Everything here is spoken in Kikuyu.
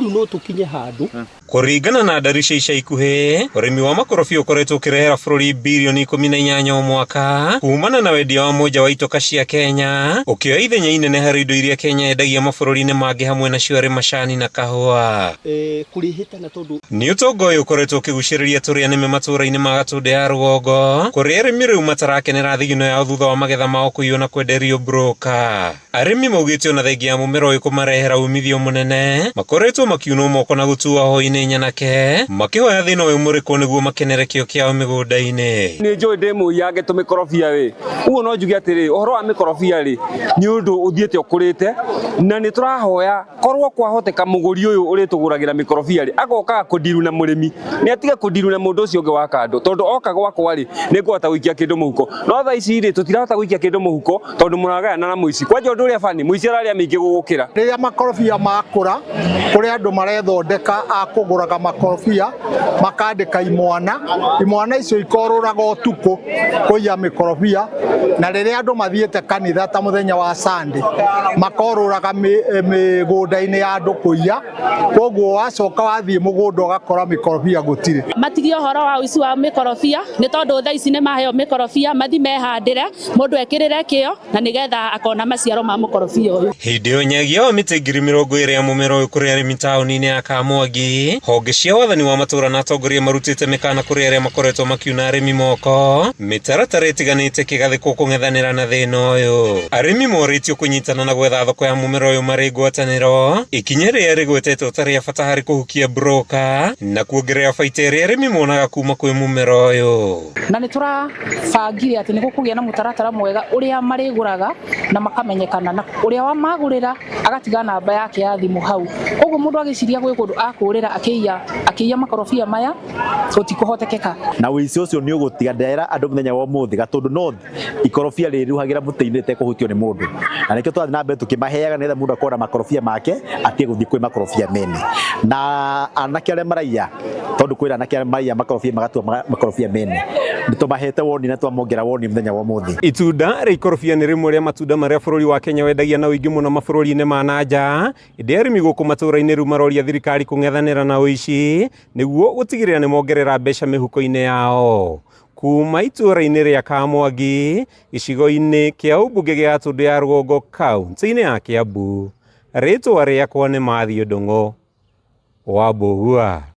Rĩu no tũkinye handũ. Kũringana na ndari cia ica ikuhĩ, ũrĩmi wa makorobia ũkoretwo ũkĩrehera bũrũri birioni 18 o mwaka kumana na wendia wa mũnja wa itoka cia Kenya, ũkĩoya ithenya inene harĩ indo iria Kenya yendagia mabũrũri-inĩ mangĩ hamwe nacio arĩ macani na kahũa. Kũrĩhĩtana tondũ Nĩ ũtonga ũyũ ũkoretwo ũkĩgucĩrĩria tũrĩa nĩme matũũra-inĩ ma Gatũndũ ya rũgongo, kũrĩa arĩmi rĩu matarakenera thigino yao thutha wa magetha mao kũiywo na kwenderio broka. Arĩmi maugĩte ona thengia ya mũmera ũyũ kũmarehera umithio mũnene, makoretwo makiunwo moko na gũtuo hoi-inĩ nyanake, makĩhoya thĩna ũyũ mũrĩkwo nĩguo makenere kĩo kĩao mĩgũnda-inĩ. Nĩ njũĩ ndĩ mũiyange tũmĩkorobia rĩ, ũguo no njuge atĩrĩ, ũhoro wa mĩkorobia rĩ, nĩ ũndũ ũthiĩte ũkũrĩte, na nĩ tũrahoya korwo kwahoteka mũgũri ũyũ ũrĩtũgũragĩra mĩkorobia rĩ, agokaga kũndiru na mũrĩmi, nĩ atige kũndiru na mũndũ ũcio ũngĩ wa kando, tondũ oka gwakwa rĩ, nĩ ngũhota gũikia kĩndũ mũhuko. No thaa ici rĩ, tũtirahota gũikia kĩndũ mũhuko, tondũ mũragayana na mũici. Kwanja ũndũ ũrĩa bani, mũici ararĩa mĩingĩ gũgũkĩra. Rĩrĩa makorobia makũra, kũrĩ andũ marethondeka a kũgũraga makorobia, makandĩka imwana, imwana icio ikorũraga ũtukũ kũiya mĩkorobia, na rĩrĩa andũ mathiĩte kanitha ta mũthenya wa Sunday, makorũraga mĩgũnda-inĩ ya andũ kũiya, koguo wacoka wathiĩ mũgũnda ũgakora mĩkorobia gũtirĩ. Matigie ũhoro wa ũici wa mĩkorobia, nĩ tondũ thaa ici nĩ maheo mĩkorobia, mathi mehandĩre, mũndũ ekĩrĩre kĩo na nĩgetha akona maciaro ma mũkorobia ũyũ. Hĩndĩ ĩyo nyagia wa mĩtĩ 20,000 ya mũmera ũyũ kũrĩ arĩmi taũni-inĩ ya Kamwangi, honge cia wathani wa matũũra na atongoria marutĩte mĩkana kũrĩ arĩa makoretwo makiuna arĩmi moko, mĩtaratara ĩtiganĩte ĩkĩgathĩkwo kũng'ethanĩra na thĩna ũyũ. Arĩmi morĩtio kũnyitana na gwetha thoko ya mũmera ũyũ marĩ ngwatanĩro, ikinya rĩrĩa rĩgwetetwo ta rĩa bata harĩ kũhukia broka na kuongerera baita ĩrĩa arĩmi monaga kuma kwĩ mũmera ũyũ. Na nĩ tũrabangire atĩ nĩ gũkũgĩa na mũtaratara mwega ũrĩa marĩgũraga na makamenyekana, na ũrĩa wamagũrĩra agatiga namba yake ya thimũ hau. Koguo mũndũ agĩciria gwĩ kũndũ akũrĩra akĩiya akĩiya makorobia maya gũtikũhotekeka. Na ũici ũcio nĩ ũgũtiga. Ndera andũ mũthenya wa ũmũthĩ Gatũndũ North ikorobia rĩruhagĩra mũtĩ-inĩ rĩtekũhutio nĩ mũndũ, na nĩkĩo tũrathiĩ na mbere tũkĩmaheaga nĩgetha mũndũ akorwo na makorobia make atige gũthiĩ kwĩ makorobia mene. Na anake arĩa maraiya, tondũ kwĩna anake arĩa maraiya makorobia magatua makorobia mene, nĩ tũmahete woni na twamongera woni mũthenya wa ũmũthĩ. Itunda rĩa ikorobia nĩ rĩmwe rĩa matunda marĩa bũrũri wa Kenya wendagia na ũingĩ mũno mabũrũri-inĩ ma na nja, ĩndĩ arĩmi gũkũ matũũra-inĩ rĩu maroria thirikari kũng'ethanĩra na ũici nĩguo gũtigĩrĩra nĩ mongerera mbeca mĩhuko-inĩ yao. Kuma itũũra-inĩ rĩa Kamwangi, gĩcigo-inĩ kĩa ũmbunge gĩa Gatũndũ ya Rũgongo, kaunti-inĩ ya Kiambu, rĩtwa rĩakwa nĩ Matthew Ndung'u wa Mbũgua.